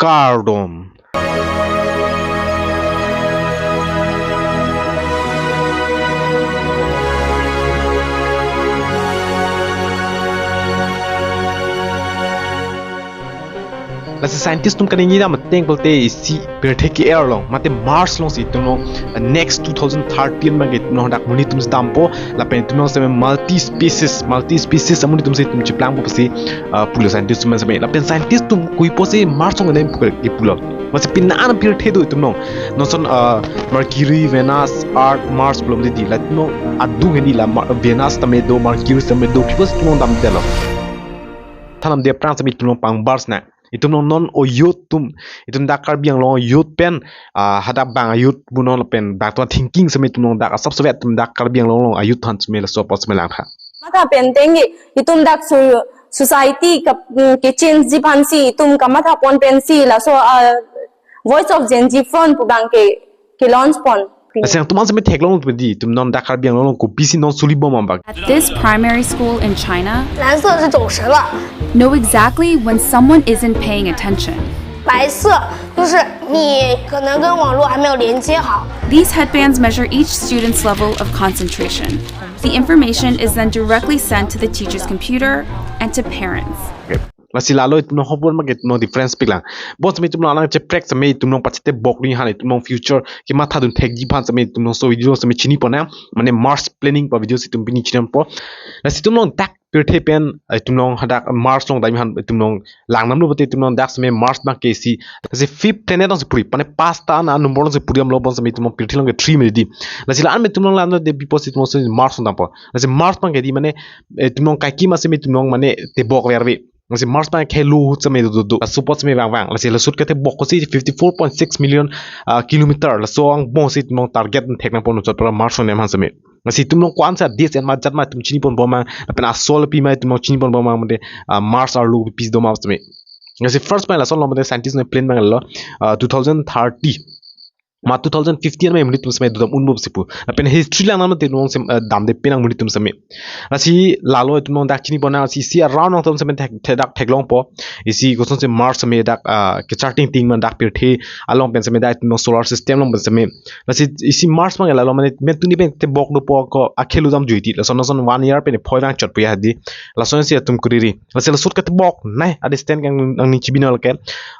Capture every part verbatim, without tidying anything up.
Kardom. Lasi scientist atum kaningje dam ateng pulote isi pirthe ke-er along, mate Mars alongsi itum along, uh, next two thousand thirty abangke itum along hadak monit atum si dampo, lapen itum along seme multi species, multi species amonit atum si itum cheplangpo pusi, uh, pulo scientist atum seme. Lapen scientist atum koipo si Mars along kedam pu ke pulo. Masi pini an pirthe do itum along. Non ason, uh, Mercury, Venus, Earth, Mars pulo mati di. La itum along adung hedi la Mar-, Venus tame do, Mercury tame do, koipo si itum along damdetlo. Thanam de prang seme itum along pangbar sena. Itum along non o youth atum, itum dak Karbi Anglong youth pen, ah, hadak bang youth punon lapen bang atum thinking seme itum along dak asap sovet atum dak Karbi Anglong along a youth aphan seme laso apot seme langtha. Matha pen tengke, itum dak su-, society ka, mm, kechange ji aphansi, itum kamatha pon pensi, laso, ah, Voice of Gen Z Front pu abangke, ke-launch pon. Aseng atum an seme theklong atum di, itum non dak Karbi Anglong along kopisi non suli bom abang. At this primary school in China, 蓝色是走神了。 know exactly when someone isn't paying attention. 白色就是你可能跟网络还没有连接好。 These headbands measure each student's level of concentration. The information is then directly sent to the teacher's computer and to parents. Lasi lalo itum along hobor ma ke itum along difference piklang. Bon seme itum along alang cheprek seme itum along pachete bok ni han itum along future kemathadun thekji aphan seme itum along so video seme chini pon nang. Mane Mars planning pu video si itum pini chinipo. Lasi itum along dak pirthe pen, eh, itum along hadak Mars along dam han itum along langdamlo pulote itum along dak seme Mars abangke isi, isi fifth planet alongsi puri, mane pasta na number alongsi puri damlo bon seme itum along pirthe along ke three mati di. Lasi la-an me itum along langdamde pipo si itum along seme Mars along dampo. Lasi Mars abangke di mane, eh, itum along kaike ma seme itum along mane tebok verve. Lasi Mars abang khelo ahut seme do do do. Laso apot seme vangvang. Lasi laso ahut ketebok kosi fifty four point six million, ah, kilometer. Laso angbong si itum along target thek nangpo non chot para Mars along dam han seme. Lasi itum along ko-an si a-date ma jat ma itum chini pon bom nang. Lapen asol pi ma itum along chini pon bom nang mate, ah, Mars arlo pipis do ma seme. Lasi first pen laso along mate scientist ne plan abang lo, ah, two thousand thirty. Ma two thousand fifty an me monit atum seme dodam unbom si pu. Lapen history langdam te nong sem, eh, damde pinang monit atum seme. Lasi lalo itum along dak chini pon nang si isi around nang atum seme thek, thek dak theklongpo. Isi koson si Mars seme dak, ah, kecharting ting man dak pirthe along pen seme dak itum along solar system along pen seme. Lasi isi Mars abang lalo mane metuni pen tebok dopo ko akhelu dam juiti. Lason lason one year pen phoi vang chot puya di. Lason si atum kuriri. Lasi laso ahut ketebok nei a-distance kang angni chibinal ke,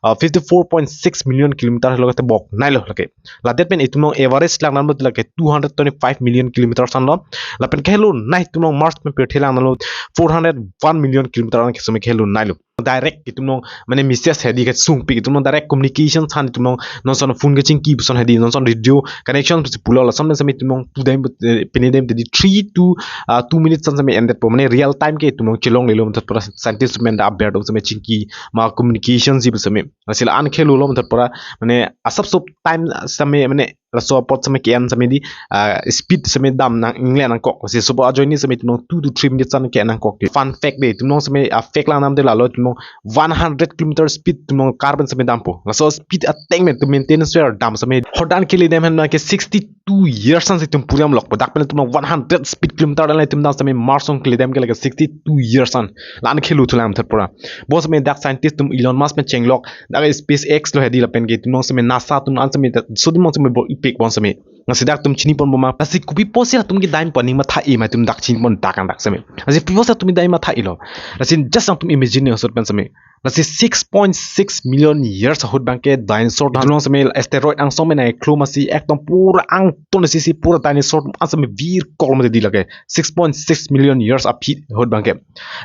ah, fifty four point six million kilometer helo ketebok nei lo lake. Ladet pen itum along average langdamlo lake two hundred twenty five million kilometer san lo. Lapen khelo nei itum along Mars pen pirthe langdamlo four hundred one million kilometer an kesome khelo nei lo. Direct itum along mane message hedi kesung pik itum along direct communication san itum along non ason phone kechingki puson hedi non ason radio connection pusi pulo lason seme itum along pudam, eh, pinedam tadi three to, ah, two minutes san seme endetpo mane real time ke itum along chelonglelo methot para scientist men da aber dong seme chingki ma communication si pu seme. Lasi la-an khelo lo methot para mane asap sop time seme mane laso apot seme ke-en seme di, ah, speed seme dam nang ingle nangkok. Lasi sopo ajoine seme itum along two to three minutes an ke-en nangkok di. Fun fact de, itum along seme, ah, fact langdam de lalo itum along one hundred kilometer speed itum along car pen seme dampo. Laso speed ateng me itum maintenance wer dam seme. Hodan kele dam han ke sixty two years an si itum puri damlokpo. Dak pen itum along one hundred speed kilometer an itum dam seme Mars along kele dam ke lake sixty two years an. La-an khelo thulang methot para. Bon seme dak scientist atum Elon Musk pen chenglok. Dak SpaceX lo hedi lapen ke itum along seme NASA atum an seme dak sodimong seme bor ipik bon seme. Lasi dak itum chini pon bom nang. Lasi kopi pusi atum kedam pon ning matha-i ma itum dak chini pon dak ang dak seme. Lasi kopi pusi atum kedam matha-i lo. Lasi just atum imagine ne osot pen seme. Lasi six point six million years ahut abangke dinosaur itum along seme asteroid angsong me nai klo masi ekdom pura angton si si pura dinosaur an seme virkok mati di lake. Six point six million years aphi ahut abangke.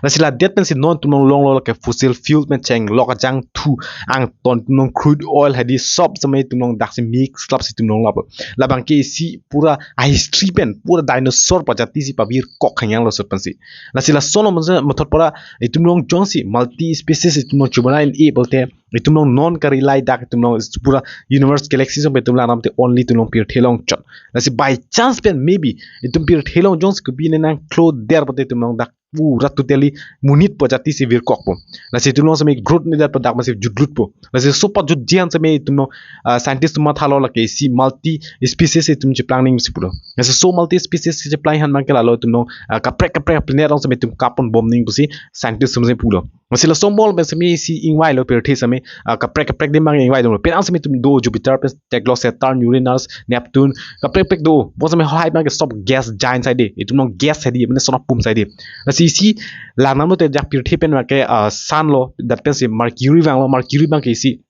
Lasi ladet pensi non itum along longlo lake fossil fuel pen chenglok ajang thu angton itum along crude oil hedi sop seme itum along daksi mix lap si itum along lap. Labangke isi pura a history pen pura dinosaur pajati si pavirkok hangyang lo sot pensi. Lasi lason lo methot para itum along jongsi multi species itum along chubana in e bolte itum along non kari lai dak itum along pura universe galaxy song itum along aram te only itum along pirthe along chot. Lasi by chance pen maybe itum pirthe along jongsi kopi ne nangklo der bolte itum along dak pura totally monit pajati si virkokpo. Lasi itum along seme growth nedet pu dak masi jutlutpo. Lasi sopo jutji an seme itum along, ah, scientist atum mathalo lake isi multi species itum cheplang ning si pulo. Lasi so multi species cheplang han abangke lalo itum along, ah, kaprek kaprek planet along seme itum kap pon bom ning pusi scientist atum seme pulo. Lasi laso mol pen semi isi ingvai lo pirthe semi, ah, kaprek kaprek adim abang ingvai dolo. Pen an semi itum do Jupiter pen theklong Saturn, Uranus, Neptune, kaprek kaprek do. Bon semi lahai abang ke sob gas giant side. Itum along gas side, mane son apum side. Lasi isi langdamlote dak pirthe pen abang ke, ah, Sun lo, dak pensi Mercury vanglo, Mercury abang ke isi,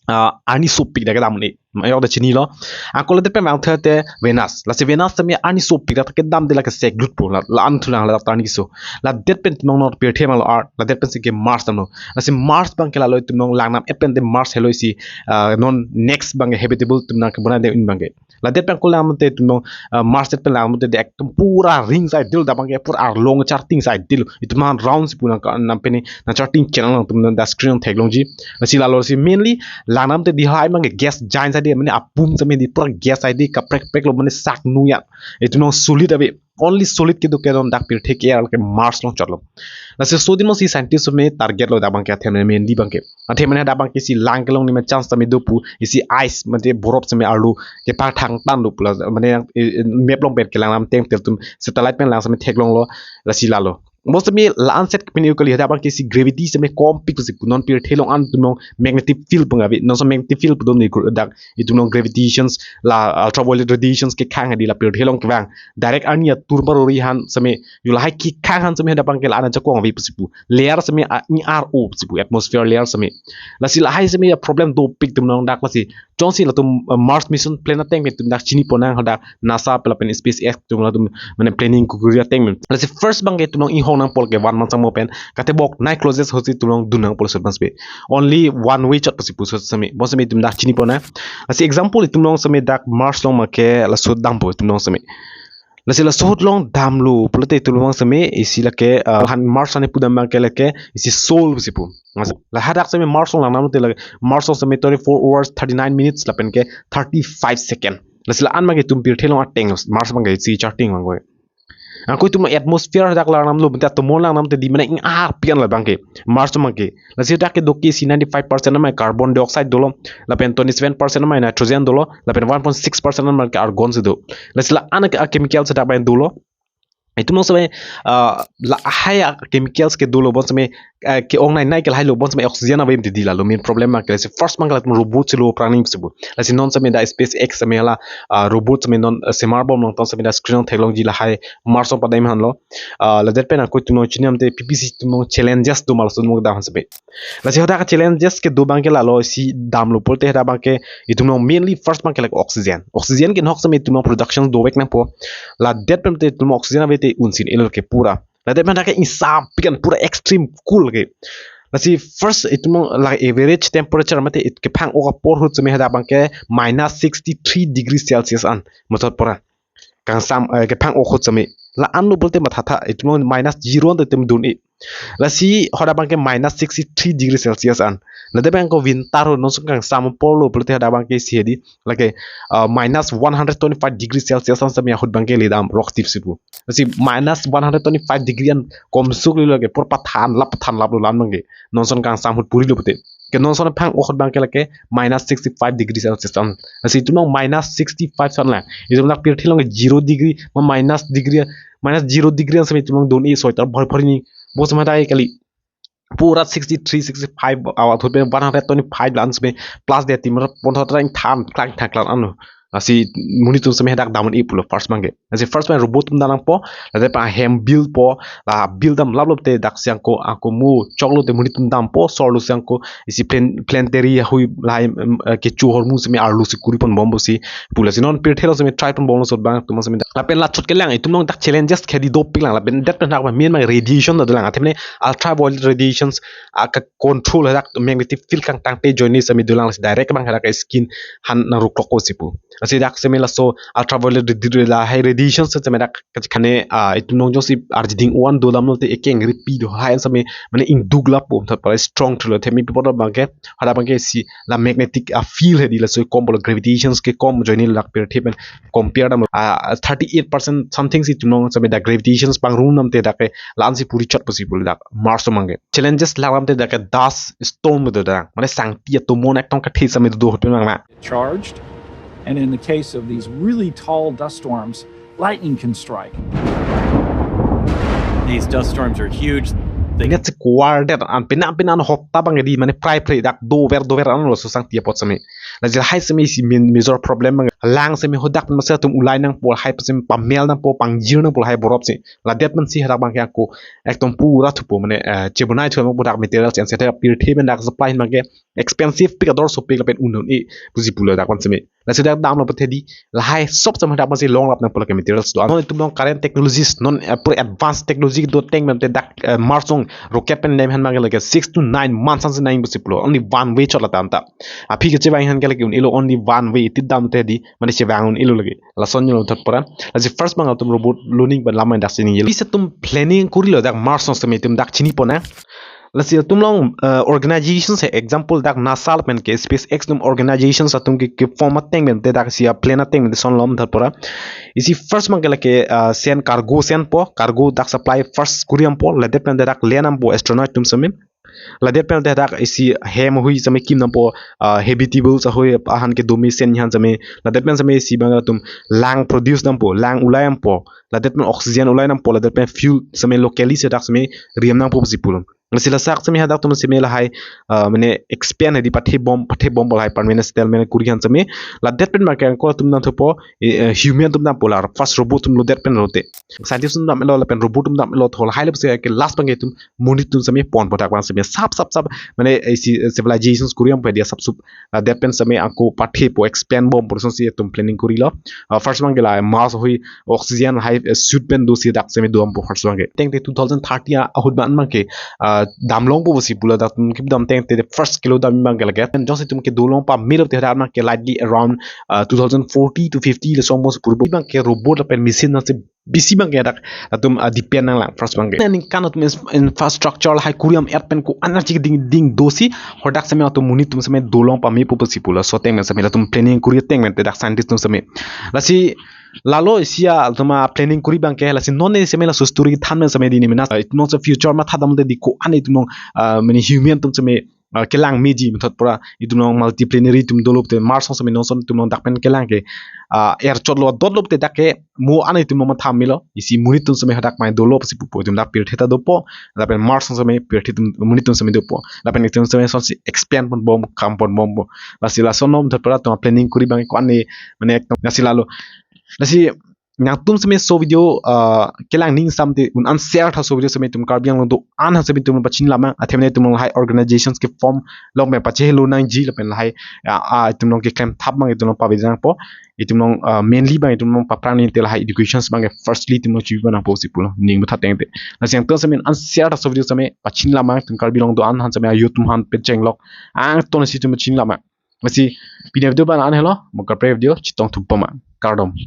ah, arni sopik dak kedam ni. Mayok da chinilo. Ako ladet pen vangtha te Venus. Lasi Venus semi arni sopik dak kedam de lake seglut po. La, la-an thulang la tar ni so. Ladet pen itum along non pirthe vanglo Earth. Ladet pensi ke Mars damlo. Lasi Mars abang ke lalo itum along langnam-et pen de Mars helo isi, ah, non next abang ke habitable itum nangkebonai de un abang ke. Ladet pen ako langdamte itum along, ah, Mars det pen langdamte de ekdom pura ring side lo, dak abang ke pura arlong charting side lo. Itum aphan round si pu nang ka-, nang pen nangcharting channel nangtum nang dak screen theklongji. Lasi lalo si mainly langdamte de lahai abang ke gas giant side, mane apum semi de pura gas side, kaprek kaprek lo, mane sak nu ya. Itum along solid ave. Only solid kedo kedon dak pirthe ke-er ke Mars along chotlo. Lasi laso adim along si scientist semi target lo dak abang ke athe mane mainly abang ke. Athe mane dak abang ke isi lang kelong ni ma chance semi do pu, isi ice mane borop semi arlo kepangthang tanglo pu la, mane yang, eh, eh, map along pen kelang lam teng tel atum satellite pen lang semi theklonglo, lasi lalo. Bon semi la-an set pini kali dak abang ke isi gravity semi kompik si pu, non pirthe along an itum along magnetic field pung ave, non so magnetic field pu do ni gru-, dak itum along gravitations la ultraviolet radiations kekhang hedi la pirthe along kevang. Direct arni atur parori aphan semi, yo lahai kekhang aphan semi dak abang ke la-an ajakong ave pusi pu. Layer semi a-, ni R O pusi pu, atmosphere layer semi. Lasi lahai semi a-problem dopik itum along dak lasi. Jongsi latum, uh, Mars mission plan ateng pen itum dak chini ponnang hadak NASA pen lapen SpaceX atum latum mane planning kukuri ateng pen. Lasi first abang ke itum along inghong nangpo ke van mansang mo pen. Kate bok nai closest hosi itum along dun nangpo laso abang semi. Only one way chot pusi pu laso semi. Bon semi itum dak chini ponnang. Lasi example itum along semi dak Mars along ma ke laso dampo itum along semi. Lasi laso ahut along damlo pulote itum along semi isi lake, ah, han Mars ani pudam abang ke lake isi Sol pusi pu. Lasi la hadak semi Mars along langdamte lake Mars along semi twenty-four hours, thirty-nine minutes lapen ke thirty-five second. Lasi la-an abang ke itum pirthe along ateng Mars abang ke isi charting abang ko. Ako itum atmosphere hadak langdamlo, bonta atomon langdamte di mane ing-arpik an la abang ke Mars abang ke. Lasi dak kedo ke isi ninety-five percent amai carbon dioxide dolo, lapen twenty-seven percent amai nitrogen dolo, lapen one point six percent amai ke argon si do. Lasi la-an ke a-chemical sedak abang dolo. Itum along semi, ah, lahai a-chemicals ke dolo bon semi, eh, ke-ong nai nai ke lahai lo, bon semi oxygen ave mati di lalo main problem abang ke. Lasi first abang ke latum robot si lo prangning pusi pu. Lasi non semi dak SpaceX semi la, ah, robot semi non, eh, semar bom along tong semi dak screen along theklongji lahai Mars along padam aphan lo. Ah, ladet pen ako itum along chini amte P P C itum along challenges do ma laso itum along kedam aphan semi. Lasi hadak challenges kedo abang ke lalo isi damlo pulote hadak abang ke itum along mainly first abang ke lake oxygen. Oxygen ke nok semi itum along production dovek nangpo. Ladet pen te itum along oxygen ave te un-e si-el ke pura. Ladet pen hadak ke isap pikan pura extreme cool ke. Lasi first itum along la average temperature mate it kephang-ok apor ahut semi hadak abang ke minus sixty-three degree Celsius an. Mathot pura. Kangsam, eh, kephang-ok ahut semi. La-an lo pulote mathatha, itum along minus zero an te itum dun-e. Lasi hadak abang ke minus sixty-three degree Celsius an. Ladet abang ko winter ahut non so kangsam apor lo pulote hadak abang ke isi hedi. Lake, uh, minus one hundred twenty-five degree Celsius an semi ahut abang ke le dam rok tip si pu. Lasi minus one hundred twenty-five degree an komsuk lo lake pur pathan lap pathan lap lo la-an abang ke. Non son kangsam ahut puri lo pute. Ke non son phang-ok ahut abang ke lake minus sixty-five degree Celsius an. Lasi itum along minus sixty-five son lang. Itum dak pirthe along zero degree, ma minus degree, minus zero degree an semi itum along dun-e sweater bhar bhar ni. Bon semi hadak kali. Pura sixty-three, sixty-five, awa thut pen one hundred twenty-five la-an semi plus de tim pon thot rang than klang thang klang anu. Lasi monit atum semi hadak dam un-e pulo first abang ke. Lasi first abang robot atum dam nangpo, ladet pen hem build po, la build dam lap lap te dak si ako, ako mo choklo te monit atum dampo, sorlo si ako, isi plan-, planetary hui lahai, em, eh, kecho ahormu semi arlo si kuri pon bom pusi pu. Lasi non pirthe along semi try pon bomlo laso abang atum semi dak. Lapen la chot kelang, itum along dak challenges ke hedi dopik lang, lapen det pen hadak main abang radiation dolang, athe mane ultraviolet radiations, aka control hadak magnetic field kangtangte ajoine semi dolang, lasi direct abang hadak skin aphan nang ruklok ko si pu. Lasi dak semi laso ultraviolet radi-, lahai radiation semi dak kachikhane, ah, itum along jongsi arjiding oan do damlote ekeng ripi do hai semi mane ingduk lapo thot pura strong thulo themi people abang ke hadak abang ke isi la magnetic, ah, field hedi laso kom pulo gravitations ke kom ajoine lak pirthe pen compare damlo, ah, thirty-eight percent something si itum along semi dak gravitations pangrung damte dak ke la-an si puri chot pusi pu dak Mars along abang ke. Challenges langdamte dak ke dust storm do dak. Mane sangti atomon ektong kathe semi do ahut abang na. Charged. And in the case of these really tall dust storms, lightning can strike. These dust storms are huge. Ingat si kuar det an pina pina an hopta abang di mane prai prai dak dover dover an lo susang tiap pot seme. Lasi lahai seme isi main major problem abang. Lang seme hadak pen masa atum ulai nangpo, lahai seme pamel nangpo, pangjir nangpo lahai borop si. Ladet man si hadak abang ke ako ekdom pura thupo mane, eh, chebonai thu abang pu dak materials and et cetera pirthe pen dak supply abang ke expensive pik, ador sopik lapen un-e pusi pulo dak abang seme. Lasi dak damlo pathe di lahai sob seme dak abang si longlap nangpo lake materials do. Non itum along current technologies, non, eh, pura advanced technology do ateng pen te dak, eh, Mars along rocket pen nem aphan abang ke lake six to nine months an si nang pusi pulo. Only one way chot la tanta. Aphi kechevang aphan ke lake un-elo, only one way. Iti dam te di mane chevang un-elo lake. Lason nyo thot pora. Lasi first abang atum robot loning pen lamai dak si ning yelo. Pisa atum planning kurilo dak Mars along seme itum dak chini pona. Lasi atum along, eh, organization si example dak NASA lapen ke SpaceX atum organizations atum ke, ke form ateng pen te dak si a plan ateng pen te son lom thot pora. Isi first abang ke lake, eh, send cargo send po, cargo dak supply first kuri dampo, ladet pen te dak land dampo astronaut atum seme. Ladet pen te dak isi hem ahui seme kim dampo, ah, habitable ahui aphan ke domi sen aphan seme. Ladet pen seme isi abang atum lang produce dampo, lang ulai dampo. Ladet pen oxygen ulai dampo, ladet pen fuel seme locally si dak seme riam nangpo pusi pulo. Lasi laso asak seme hadak atum seme lahai, ah, mane expand hedi pathe bom, pathe bom lahai permanent settlement kuri aphan seme. Ladet pen abang ke angko atum nangthupo, eh, eh, human atum dampo la first robot atum lodet pen lote. Scientist atum damlo lapen robot atum damlo thol hai lo pusi ke last abang ke atum monit atum seme ponpo dak abang seme sap sap sap mane isi, eh, civilizations kuri dampo dia sap sup, ah, det pen seme ako pathe po expand bom pu ason si atum planning kurilo. Ah, first abang ke la Mars ahui oxygen hai, eh, suit pen do si dak seme do dampo first abang ke. Teng te two thousand thirty a ahut abang abang ke, ah, dam longpo pusi pulo dak atum kip dam teng te first kilo dam abang ke lake. Jongsi atum kedo long pamelo te dak abang ke likely around, ah, two thousand forty to fifty le song bom si purbo abang ke robot lapen machine nang si bisi abang ke dak atum, ah, depend nanglang first abang ke. Ningkan atum ins-, infrastructure lahai kuri dam et pen ko-an archi ding ding do si hadak seme atum monit atum seme do long pamepo pusi pulo. So ateng pen seme atum planning kuri ateng pen te dak scientist atum seme. Lasi lalo isi atum, ah, planning kuri abang ke lasi non ne seme laso story than pen seme di ni mena, ah, itum along si future matha dam te di ko-an itum along, ah, mane human atum seme, ah, kelang meji methot pura itum along multiplanetary atum dolo te Mars along seme non son itum along dak pen kelang ke, ah, er chotlo dotlo te dak ke mo an itum along matha melo isi monit atum seme hadak mai dolo pusi pupo itum dak pirthe ta dopo lapen Mars along seme pirthe atum monit atum seme dopo lapen itum seme son si expand pon bom kam pon bompo. Lasi lason non methot pura atum planning kuri abang ko-an ne mane ekdom lasi lalo. Lasi nangtum seme so video, ah, kelang ning sam te un-an share tha so video seme itum Karbi Anglong do-an ha seme itum pachin lama athe mane itum lahai organizations ke form long pen pachehelo nangji lapen lahai, ah, ah, itum along keklem thap abang itum along pavejang po itum along, ah, mainly abang itum along paphrang ni te lahai educations abang ke firstly itum along chibi nangpo si pulo ning matha teng te. Lasi nangtum seme un-an share tha so video seme pachin lama itum Karbi Anglong do-an han seme ayo atum aphan pen chenglok angton si itum pachin lama. Lasi pini video abang an helo, mo kaprek video chetong thupo ma. Kardom.